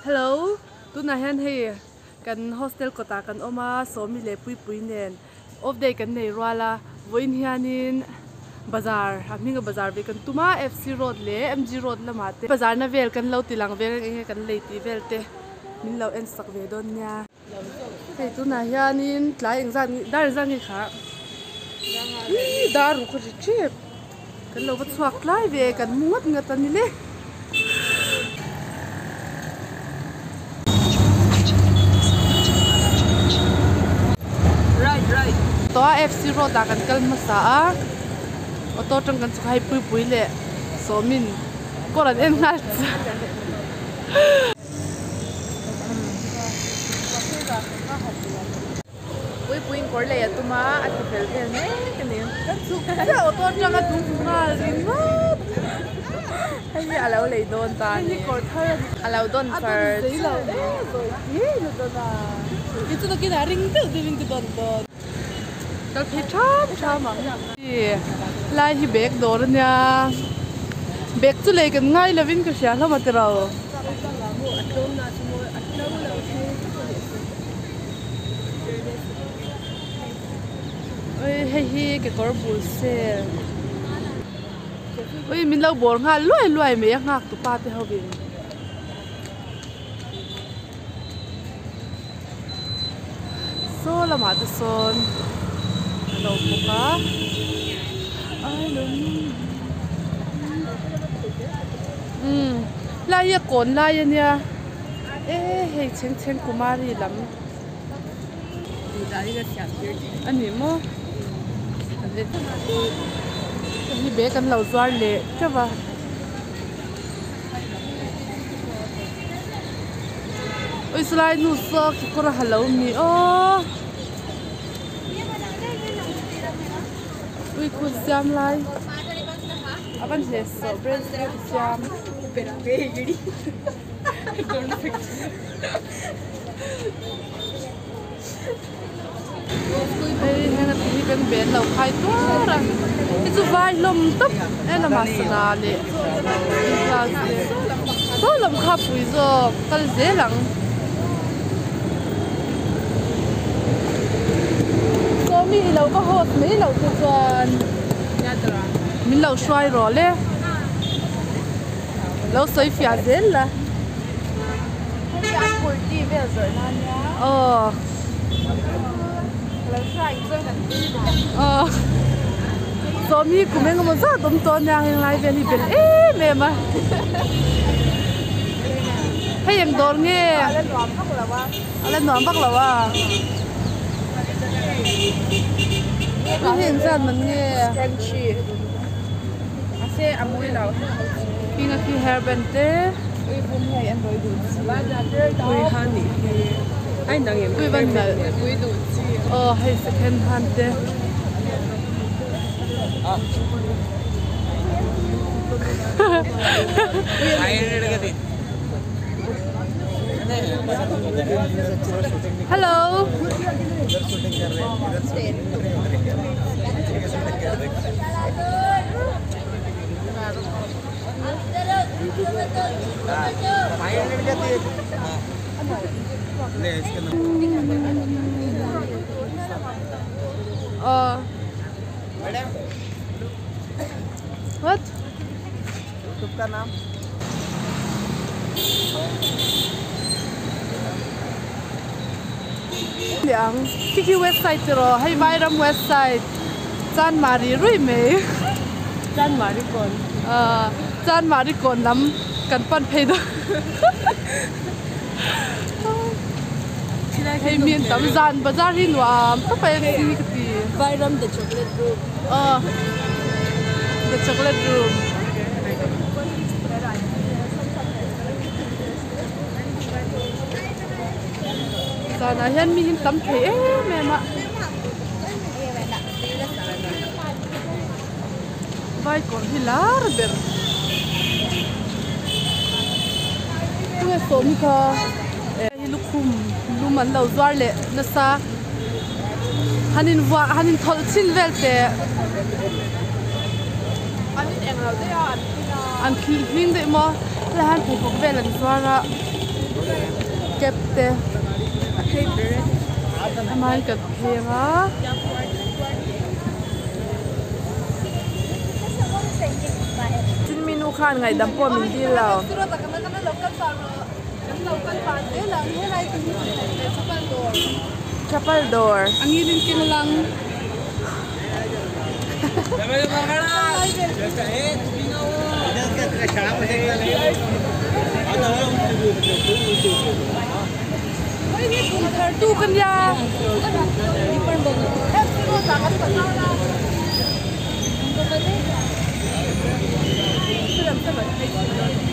Hello tunah hian hei kan hostel kawtah kan awm a Sawmi leh Puipui nen off day kan nei rual a vawiin hianin bazar a hminga bazar ve kan tum a F C road leh M G road lamah te bazar na vel kan lo ti lang vel eng enge kan lei tih vel te min lo en sak ve dawn nia. Hei tunah hianin tlai engzat nge dar engzat nge kha ih dar ruk a ri tep kan lo va chhuak tlai ve kan mu ngawt ngawt a ni le. Tawh a F C road ah kan kal hmasa a auto atang kan chhuk a hei Puipui leh Sawmin kawr an en nghal chiah. Puipuiin kawr lei a tum a, a ti fel vel mek a ni. Kan chhuk chiah auto atanga tum nghal ringawt. Hei hi a lo lei dawn ta a ni. Hei hi kawr thar a ni. A lo dawn A dawn zei lo e zawi ngei na dawn a. Ti chu nakinah ring deuh deuhin ka dawn dawn. Kal phei ṭham ṭham ang. Lai hi bag dawr a nia. Bag chu lei kan ngai lovin ka hria hlawm a tiro. Oi hei hi kekawr bul sel. Oi min lo bawr nghal luai luai mai a nghak tu pa te hovin. Saw lamah te sawn a lo bawk a umm lai hi a kawn lai a nia e hei chheng chheng kumari lam a ni maw hei bag an lo zuar leh teuh a. Ui chulai nu saw kekawr a ha lo mi aw ui khur siam lai a van hle sawh bracelet siam hei heng a ti hi kan ben lo khai tuar a hei chu vai hlawm tawp e lamah sana leh glass te saw lam kha pui zawk kal zel ang saw mi i lo va host mai loh te chuan min lo hruai rawh le lo sawi fiah zel la. Aw aw sawm hi kum engemaw zat awm tawh ania heng lai vel hi bel em em a hei eng dawr nge a la nuam vak lo a hei hi engzat man nge heng a khi hairband te. Ui van nalh aw hei second hand te hello what ang khi khi west side tiraw hei vairam west side chanmari rui mai chanmari kawn chanmari kawn lam kan pan phei dawn hei mi an tam zan bazar hi nuam tawp a ni ka ti vairam the chocolate room the chocolate room zanah hian mi hi an tam thei em em a. Vai kawr hi lar ber tunge sawm hi kha hei lukhum lum an lo zuar leh nasa han in vuah han in thawlh chhin vel teh an thil hling daih maw helai hian pheikhawk vel an zuar a. Cap te amah hian kan pheng a. Chin mi nu khan ngaihdam pawh min dil lo. Chapal dawr.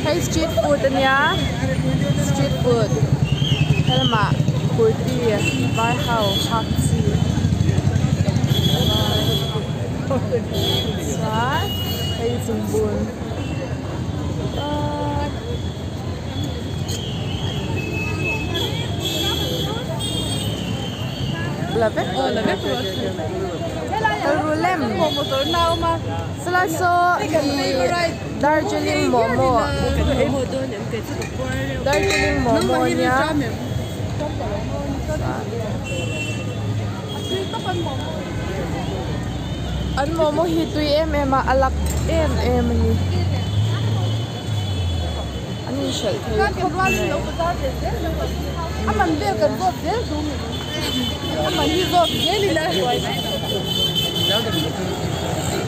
Hei street food ania street food helamah kurti vai ho hak chi chuan hei zungbun La vek Aw la vek rawh Ru lem Salai saw ih Darjeeling momo Darjeeling momo ania an momo hi tui em em a a lak em em a ni. An inhralh thei khawp mai.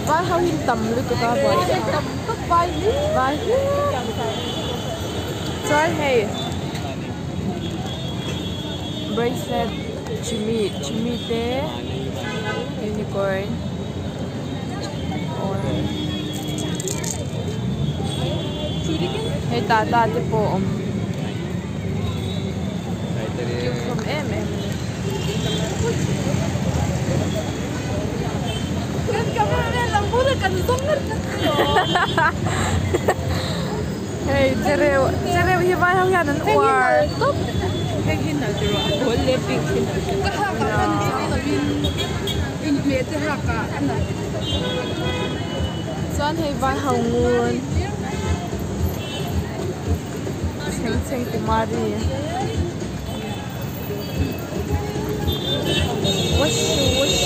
Vai ho hi tam lutuk a buai vai hlir chuan hei bracelet chimih chimih te unicorn hei tata te pawh a awm cute hlawm em em a ni. Hei chereu chereu hi vai ho hian an uar chuan hei vai ho ngun chheng chheng kumari wash wash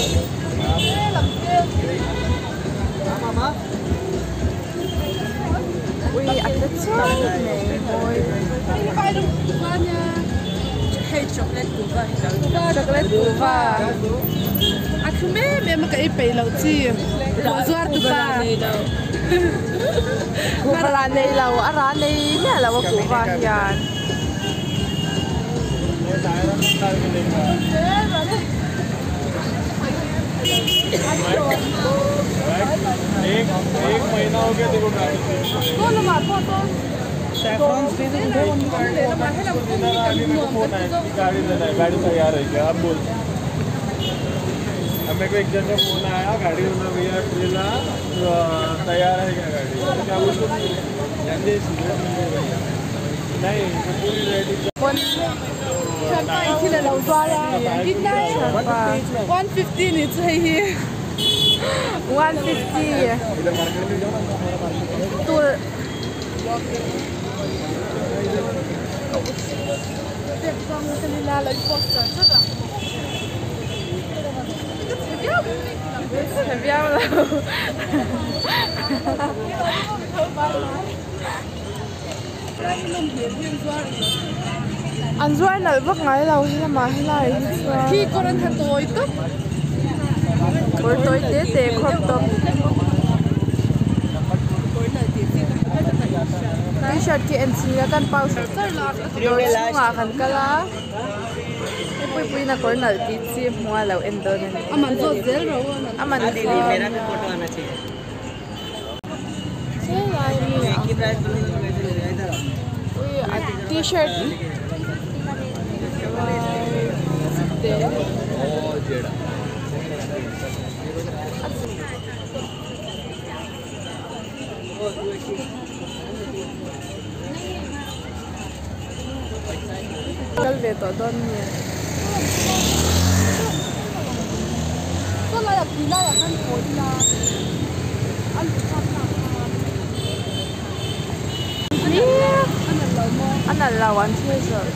ui a tle chuai mai mawi chocolate guava A thlum em em a ka ei peih loh chi zuar tu pa kuhva rah nei lo a rah nei miah lo a kuhva hian. 150 ni chu hei hi 150 tur chhe viau lo an zuar nalh vak ngai lo helamah helai hi chuan khi kawr an ha tawi tawp kawr tawi te te crop top t-shirt khi en chhin ila kan pause dawr chhungah kan kal a hei puipuiin a kawr nalh tih chi hmuh a lo en dawn a ni a man zawt zel rawh u a man chelai mi a ui a t-shirt te. Kal ve tawh dawn mi. A nalh lo an thil zawrh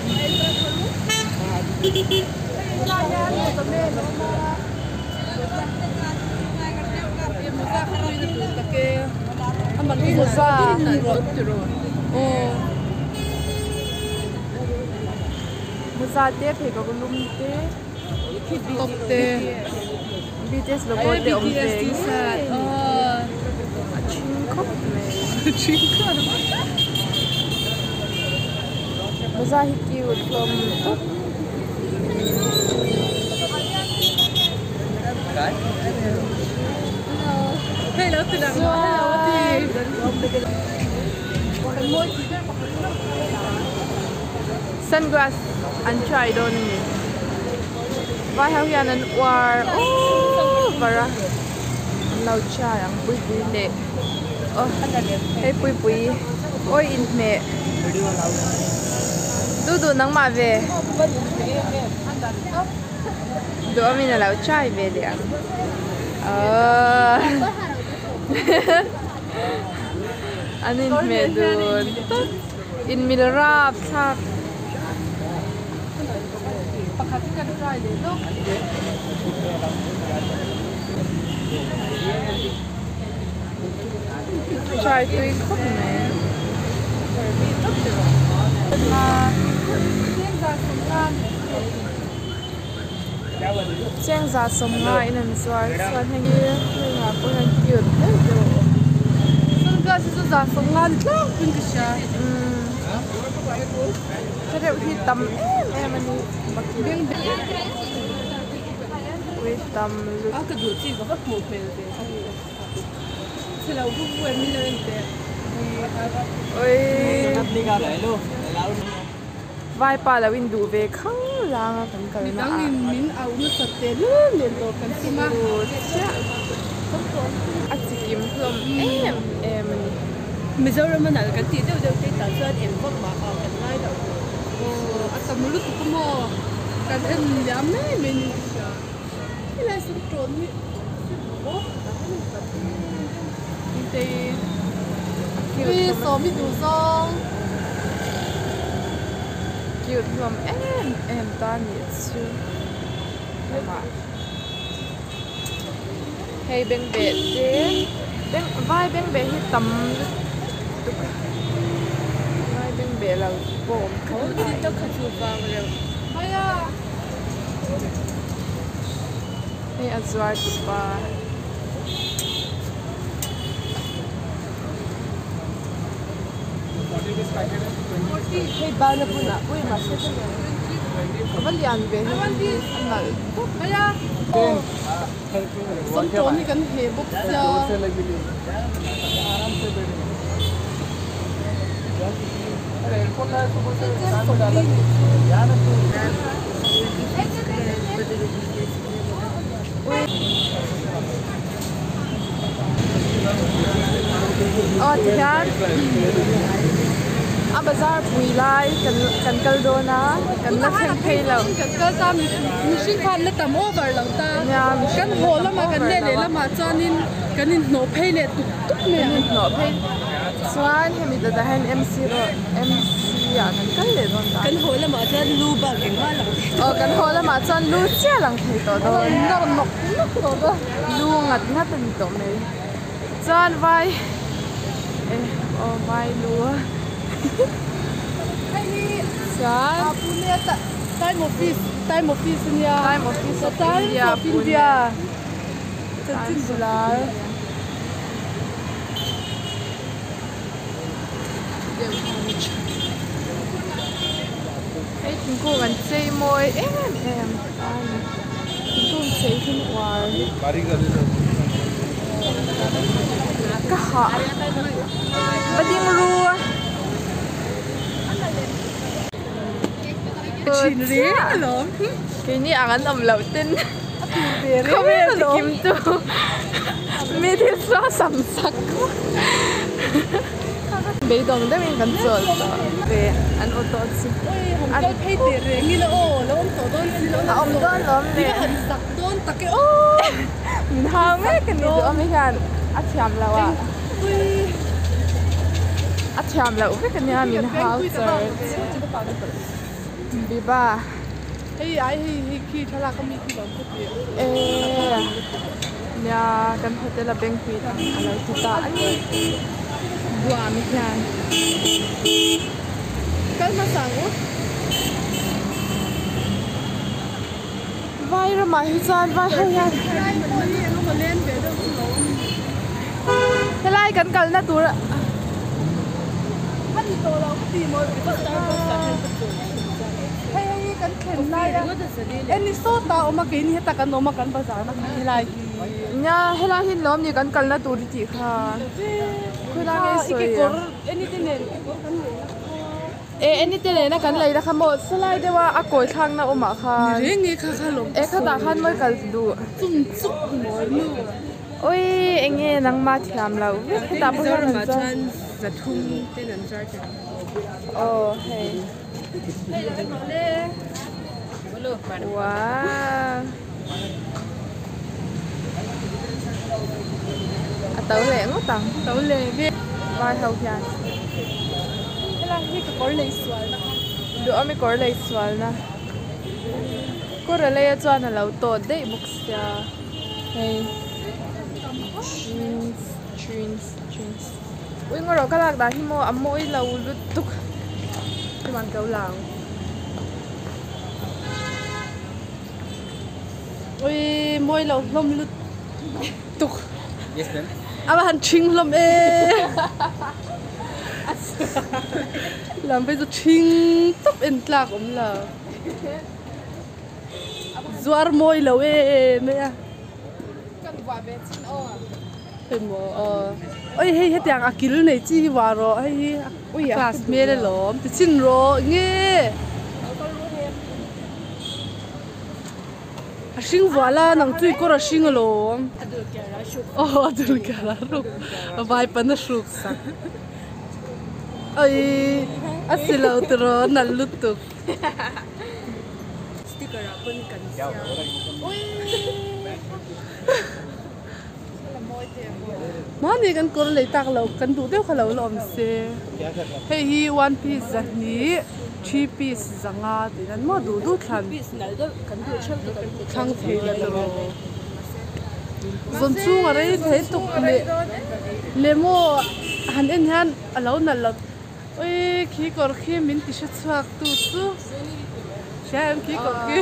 Muza te pheikhawk lum te Top te BTS logo te awm ve ngei a thing khawp mai Muza hi cute hlawm tawp. Sunglass an try dawn a ni. Vai ho hian an uar over a, an lo try ang puipui leh aw hei puipui awi inhmeh duh duh nangmah ve duhawmin a lo try ve leh ang aww an inhmeh dun tawp. Inmil rap thlak. Pakhat hi kan try leh lawk. Try tui khawp mai. Chengza sawmnga in an zuar chuan hei hi hengah pawh hian cute deuh deuh a awm. Sunglass hi chu za sawmnga ni tlangpuiin ka hria. Umm hei deuh hi tam em em a ni ui tam lutuk. A ka duh chi ka va hmuh hmel ve. Chhelo buk buk em min lo en teh. Ui. Vaipa lo in duh ve khang lang a kan kalna ah. Midang in min auh nasat teh lul nen tawh kan tum a. Chiah a chikim hlawm em em a ni. Mizoram a nalh kan tih deuh deuh te tah chuan eng vak mah ah kan ngai loh tur. Aw a tam lutuk a maw kan en liam mai mai niin ka hria. Helai sam tawn hi aw Ui sawmi duh zawng. Cute hlawm em em ta nih chu lamah hei bengbeh te beng vai bengbeh hi tam lutuk a vai bengbeh lo pawh a awm tho mai a. Hei a zuar tupa. Hei bana bunah pawh i mahse ka lian a va lian ve hi a nalh tawp mai a. Sawmtawn hi kan heh bawk sia. Aw tihian a bazar pui lai kan kal dawn a kan la thleng phei lo. Kan kal ta mihring khan la tam over lo ta kan haw lamah kan let leh lamah chuanin kan inhnawh phei leh tuk tuk mai ang. Kan inhnawh phei chuan hemi dawtah hian MC rawh MC ah kan kal leh dawn ta. Kan haw lamah chuan lu bak engmah lang thei tawh Aw kan haw lamah chuan lu chiah lang thei tawh dawn. Nawr nawk nawk tawh dawn. Lu ngat ngat a ni tawh mai. Chuan vai eh aw vai lu Hei hi chuan Pune time office time office a nia. Time office of India Pune. India. Chanchin bular. Hei thingkung an chei mawi em em a ni thingkung chei hi uar ka hah va ding ru a keini ang an awm loh ten khawvel chikim chu mi thil saw sam sak beidawng deuhin kan chawl tawh ve an auto chu a kal phei teh reng ila aw lo awm tawh dawn si lo a awm dawn lawm le han zak dawn tak e aw min hau mek a ni duh awm hian a thiam lo a. A thiam loh vek ania min hau char Biba. Hei ai hei hei khi thlalak ami khi lo ka ti. E nia kan hotel a banquet ang a lo ti ta a ni. Duam hian. Kal hmasa ang u. Vai ramah hi chuan vai ho hian helai kan kalna tur hei hei kan thlen lai a eni sawtah a awm a keini heta kan awm a kan bazar na kha helai hi nia helai hi ni lawm ni kan kalna tur i tih kha khawilai nge i sawi a eni te nen kekawr kan neih na kha. E eni te nena kan lei na kha maw salai deuha a kawi thlakna awmah khan Ni reng nge kha kha lawm e khatah khan mawi kal duh Chung chuk mawi nu Oi enge nangma thiam loh vek hetah pawh hian an chuan Zathum ten an char thei Aw hei Wow A to leh ngawt ang To leh ve Vai ho hian Helai hi ka kawr lei sual na kha. Duhawm i kawr lei sual na. Kawr a leia chuan a lo tawt daih bawk sia. Hei jeans jeans jeans ui ngaw rawh ka lak dan hi maw a mawi lo lutuk. Chuan ka lo lang. Ui mawi lo hlawm lutuk. Yes ma'am. A va han ṭhing hlawm e. Lam phei chu ṭhing tawp en tlak awm lo. Zuar mawi lo e mai a. Kan buah ve chin aw. Hei maw aw. Oi hei hetiang a kil nei chi hi vah rawh hei hi a class hmel alawm ti chin rawh nge. A hring vual a nang chu i kawr a hring alawm. Aw a dul kher a hruk a vai pan a hruk sak. Aii a si lo tiraw a nalh lutuk. Sticker ah pawn kan siam. Mahni kan kawr lei tak lo kan duh deuh kha lo la awm se. Hei hi one piece zahnih three piece zanga tih nan maw duh duh thlan thlang thei la tawh. Zawn chhung a rei thei tuk leh leh maw han en hian a lo nalh lo ui khi kawr khi min ti hre chhuak tu chu hria em khi kawr khi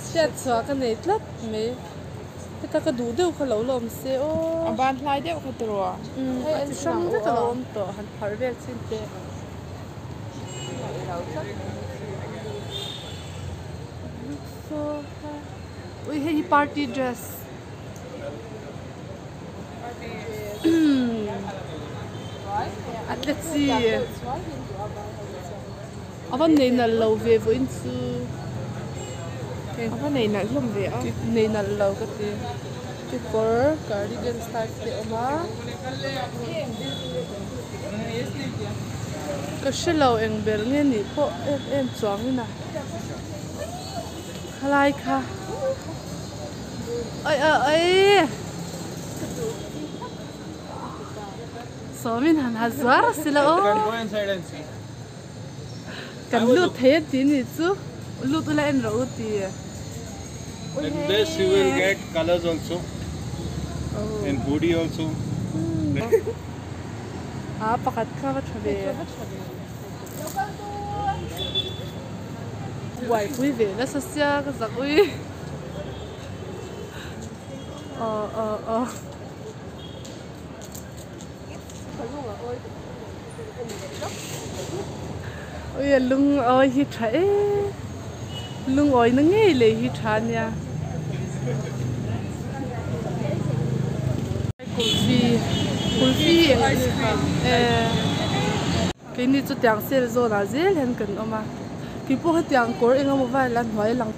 hriat chhuah ka nei tlat mai. Heta ka duh deuh kha lo la awm se aw. A ban hlai deuh kha tiraw? Hei a chi hrang vek a lo awm tawh han pharh vel chin teh. Ui hei hi party dress. A tle chi. A va nei nalh lo ve vawiin chu. A va nei nalh hlawm ve a. Nei nalh lo ka ti. Kekawr cardigan style te a awm a. Ka hre lo eng ber nge nih pawh em em chuang in a. Khalai kha. Ai ai ai. Sawmin han ha zuar a si lo aw. Kan lut thei a ti ni chu lut ula en rawh u ti. In this you will get colors also and hoodie also. A pakhat kha va tha ve. Buaipui ve nasa sia ka zak ui. Aw aw aw. Ui a lungawi hi tha e lungawi na ngei lei hi tha ania kulfi kulfi eng eh keini chu tiang sel zawn ah zel hian kan awm a keipawh hetiang kawr eng emaw vel a hnuai lang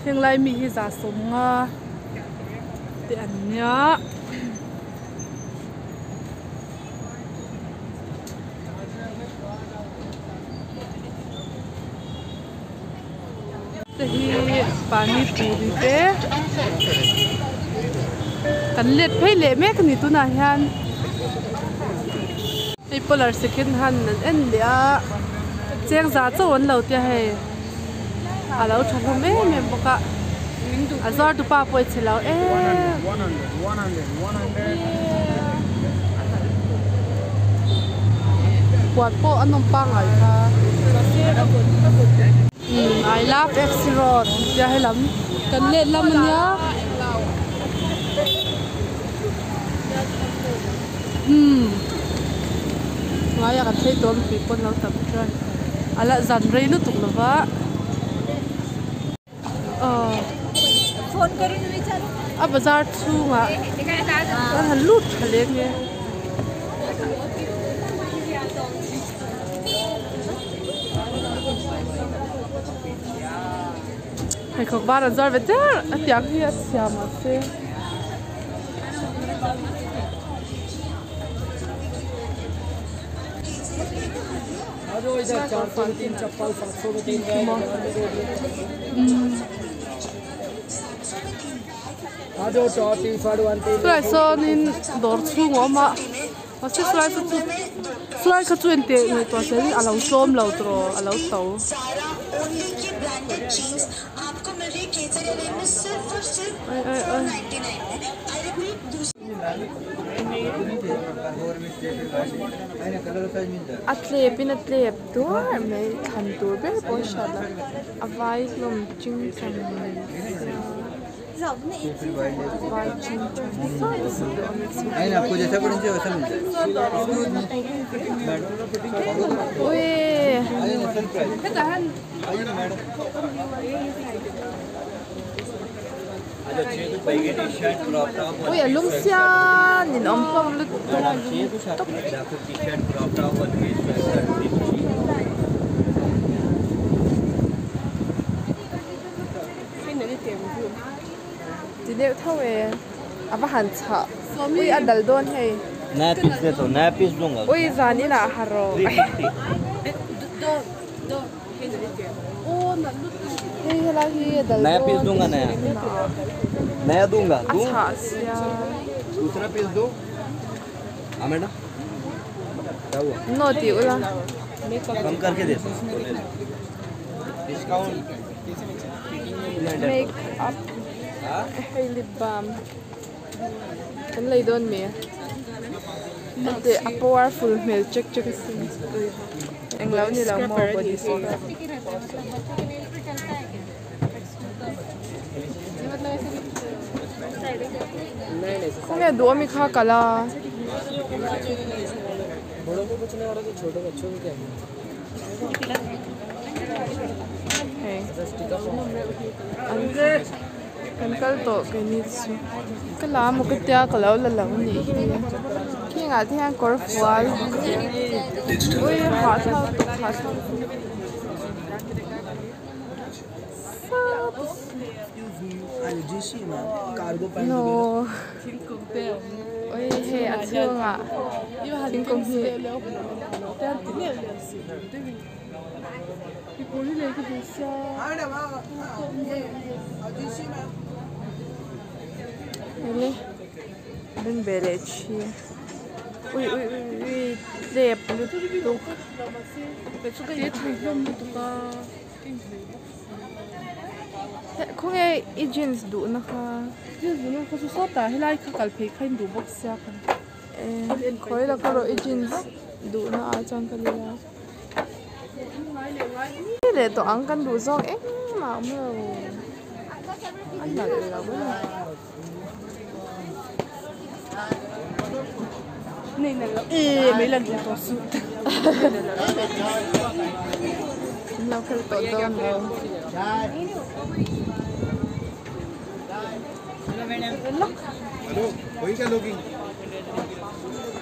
Heng lai mi hi za sawm nga te an nia. Te hi. Pani puri te kan let phei leh mek a ni tunah hian hei polar second hand an en leh a cheng za chauh an lo tia hei a lo tha hlawm em em bawk a a zuar tu pa pawh i che lo em. Puan pawh an awm pangngai kha umm I love FC road tia helam kan let lam ania umm hnuaiah kan phei tawh a mipui pawn lo tam chuan a la zan rei lutuk lova. A bazar chhungah an han lut tha leh nge. Pheikhawk var an zuar ve der a tiang hi a siam a se. Chulai sawnin dawr chhung a awm a mahse chulai chu chu chulai kha chu engteh ngaihtuah zel in a lo tlawm lo tawh a lo to. Ai ai ai. A tlep in a tlep duar mai thlan tur ber pawh a hriat loh a vai hlawm ching chang vai ching chang Ui a lum sia nin awm hlawm lutuk tawp. Ti deuh tho e a va han chhah ui a dal dawn hei ui zan inah ha rawh. Hei helai hi a dal dawn a chhah sia. Naw tih ula. Make up hei lip balm kan lei dawn mi ente a powerful hmel chek chek asin. Englo ni lo maw body scrub. Khawnge duh ami kha kal a. Hei Kan kal tawh keini chu ka la maw ka tia ka lo la lo anih hi khengah te hian kawr fual ui hahthlak tawp hahthlak no ui hei a chhungah thingkung hi. Ele ben ve leh thi ui ui ui ui tlep lutuk khawnge i jeans duh na kha jeans duh na kha chu sawtah helai kha kal phei kha in duh bawk sia kha khawi la ka rawh i jeans duh na ah chuan ka lei a. Leh tawh ang kan duh zawk engmah a awm lo a nalh lo a ni an lo kal tawh dawn lo.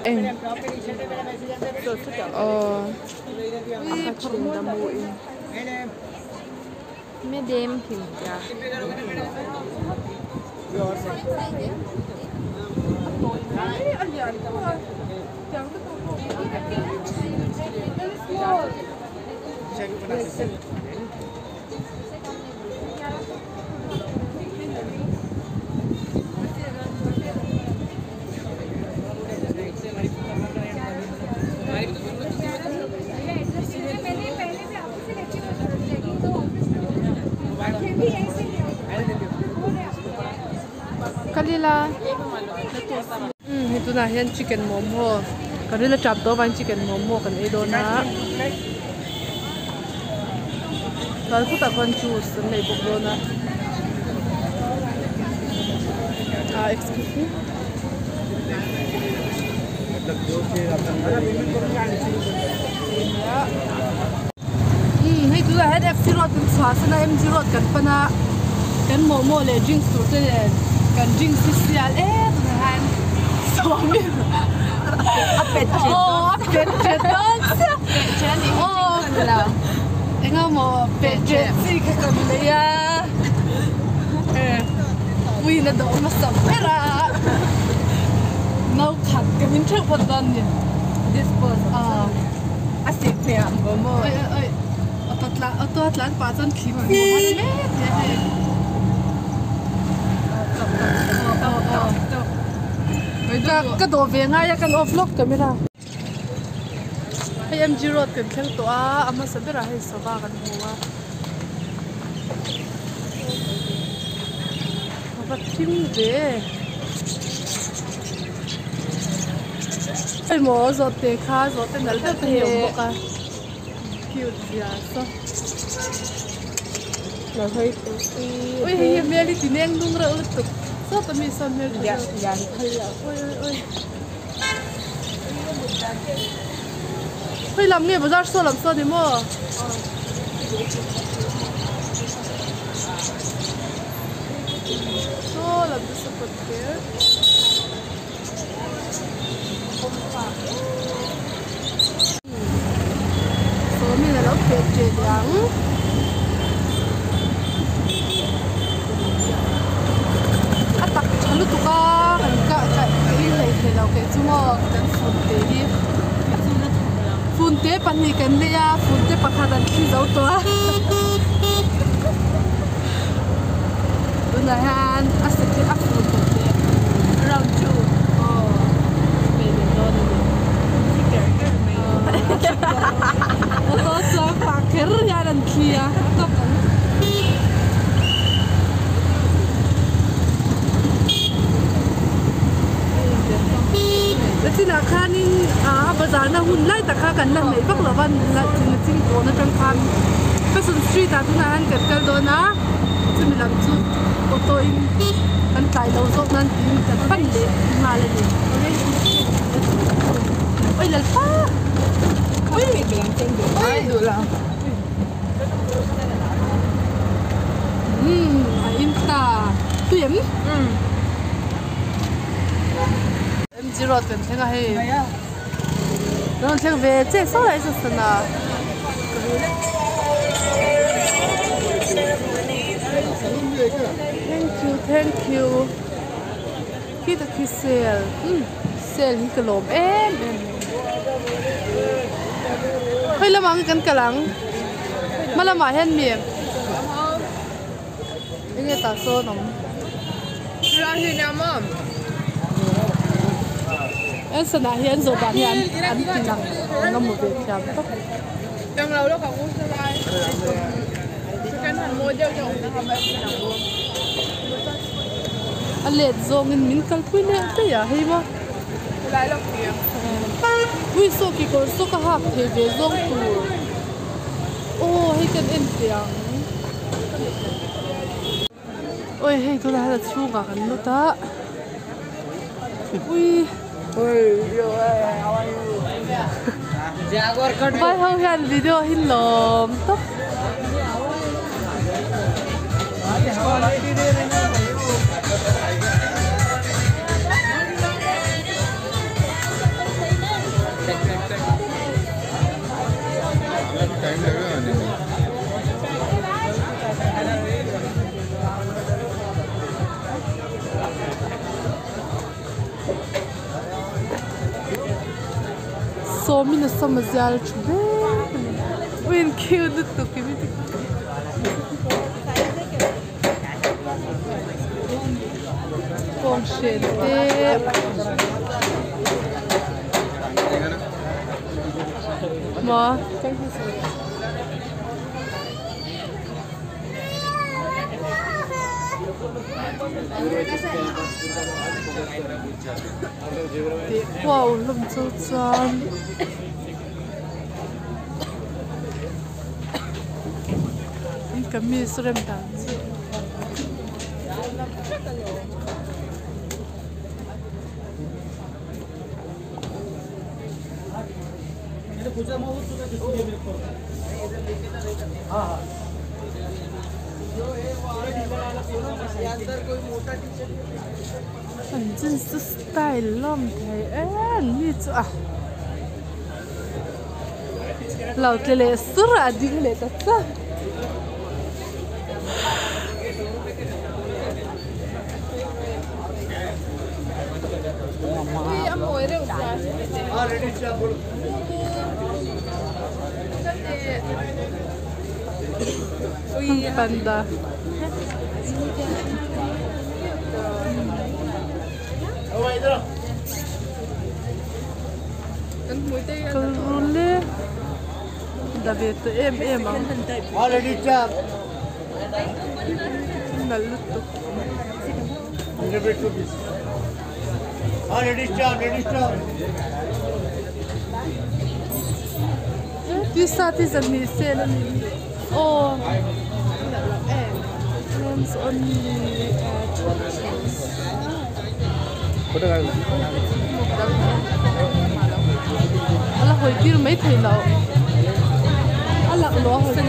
Eng aw a ha thin ta mu in medem him tia. ila. Umm hei tunah hian chicken momo ka ril a tap tawh avangin chicken momo kan ei dawn a chuan khutah khuan juice an nei bawk dawn a ah excuse me. Umm hei tunah hian F C road kan chhuah san a M G road kan pan a kan momo leh drinks tur te nen kan drinks hi sial em tunah hian sawmin a pet ṭet aw a pet ṭet dawn chiah pet ṭet a nih hi drinks a ni lo eng emaw pet ṭet chi kha kan nei a puiin a dawh hmasa ber a no khat kan in ṭheuh phawt dawn a ni dispose a sik hmel ang maw maw oi oi oi auto tlan auto a tlan pah chuan thli hmuh a ni mek hle hei ka dawh ve ngai a kan off lawk camera hei M G road kan thleng tawh a a hmasa berah hei sava kan hmu a a va thim ve. Emaw zawhte kha zawhte nalh deuh te hi a awm bawk a cute zia saw ui hei hi hmel hi ti neng nung reuh lutuk sawta mi sawn hmel tha deuh ui ui ui khawi lam nge bazar saw lam saw ni maw. Saw lam chu saw kawt kher. Sawmin a lo pet ṭet ang. A tak ṭha lutuk a kan kah ka in lei thei lo kei chu maw kan fun te hi fun te pahnih kan nei a fun te pakhat an thli zo tawh a tunah hian a second a fun tawh te round two aw nei leh dawn a ni auto chuang pah kher hian an thli a a tawp ang. Chinah khanin a bazar na hun lai tak kha kan la hnaih vak lo va chin kawn atang khan Fashion street ah tunah hian kan kal dawn a chumi lam chu auto in kan tlai lo zawk nan tiin kan pan leh nghal a ni oi lalpa ui umm a in ta tui em. M G road kan thleng a hei kan rawn thleng ve chiah saw lai saw sana thank you thank you khi tak khi sale umm sale hi ka lawm em em khawi lamah nge kan kal ang hma lamah hian mi Enge tah sawn awm? En sanah hian zawh dan hi an an ti lang eng emaw ve thiam tawp. A let zawngin min kalpui leh daih a hei maw. Ui saw kekawr saw ka hak thei ve zawng tur. Aw hei kan en teh ang. Oi hei tunah hian a chhungah kan lut a ui vai ho hian video hi lawm tawp. Sawmin a sam a zial tha hle a ni ui an cute lutuk hi kawnghren te. Maw Tih kuau hlawm chu chuan an kamis rem dan chu. An jeans chu style lawm thei em mi chu a lo tle leh sur a ding leh ta tlat. Panda. Kalrule dave ta em em ang. Nal lutuk. Tisa te zan ni sale a ni aw rooms only at a la hawi tir mai thei lo a lak lo a hawi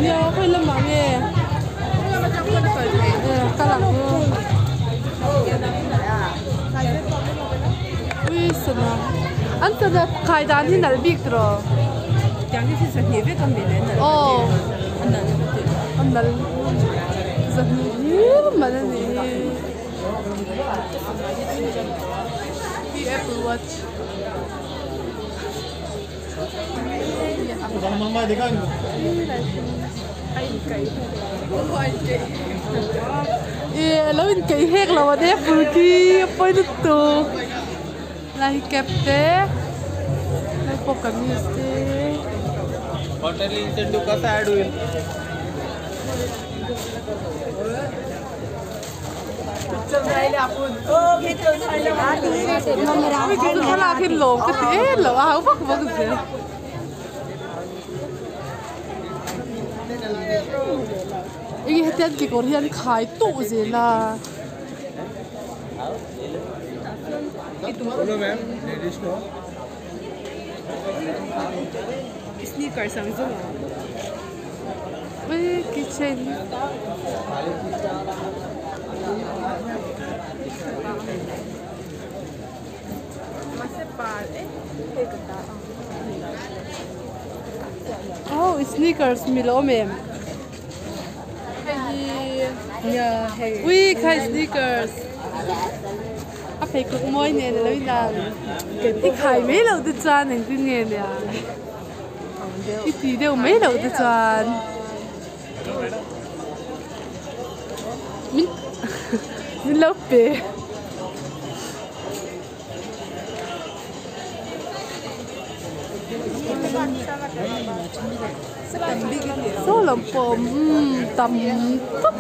nia khawi lamah nge kal ang ui sana an sana khai dan hi nalh bik tiraw aw a nalh zahnih hlir man a nih hi hi apple watch. Ih lo in keih hek lo a ne fur khi a pawi lutuk lai hi cap te lai pawh kamis te. Thlalak hi lawm ka ti em lo a hau vak vak zel. Enge hetiang kekawr hi an khai tuh zel a. Ui keychain oh sneakers mi lo awm em ui khai sneakers a pheikhawk mawi nen alo inang i khai mai loh te chuan engtin nge nia. I ti deuh mai loh te chuan min min lo pe. Saw lam pawh a awm umm tam tawp.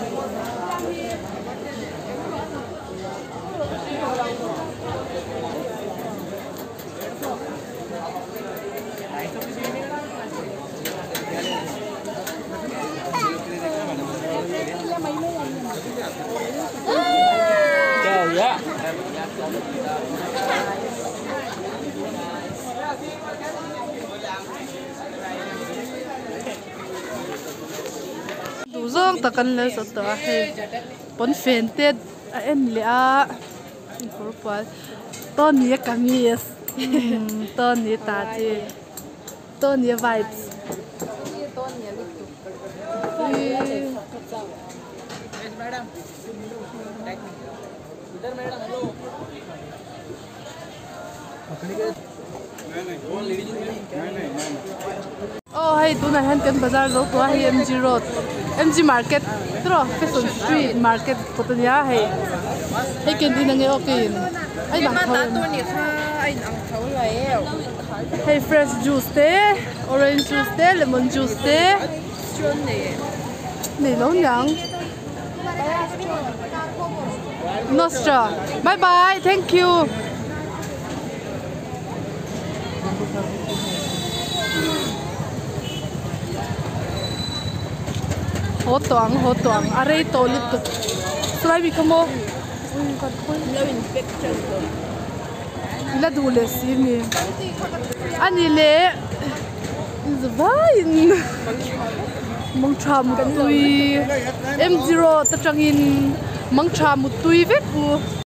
Duh zawng tak an lo zawt tawh a hei pawnfen te a en leh a. Kawr pual Tony a kamis Tony ta chi Tony a vibes Aw hei tunah hian kan bazar zo tawh a hei M_G road M_G market tiraw fashion street market kawt a nia hei hei canteen ang e aw keiin a inang tho em hei fresh juice te orange juice te lemon juice te nei lo niang. Nostra bye bye thank you. Haw tawh ang haw tawh ang a rei tawh lutuk chulai mi kha maw la duh leh si mi a ni leh vaiin mangtha muttui M zero te tangin mangtha muttui vek u.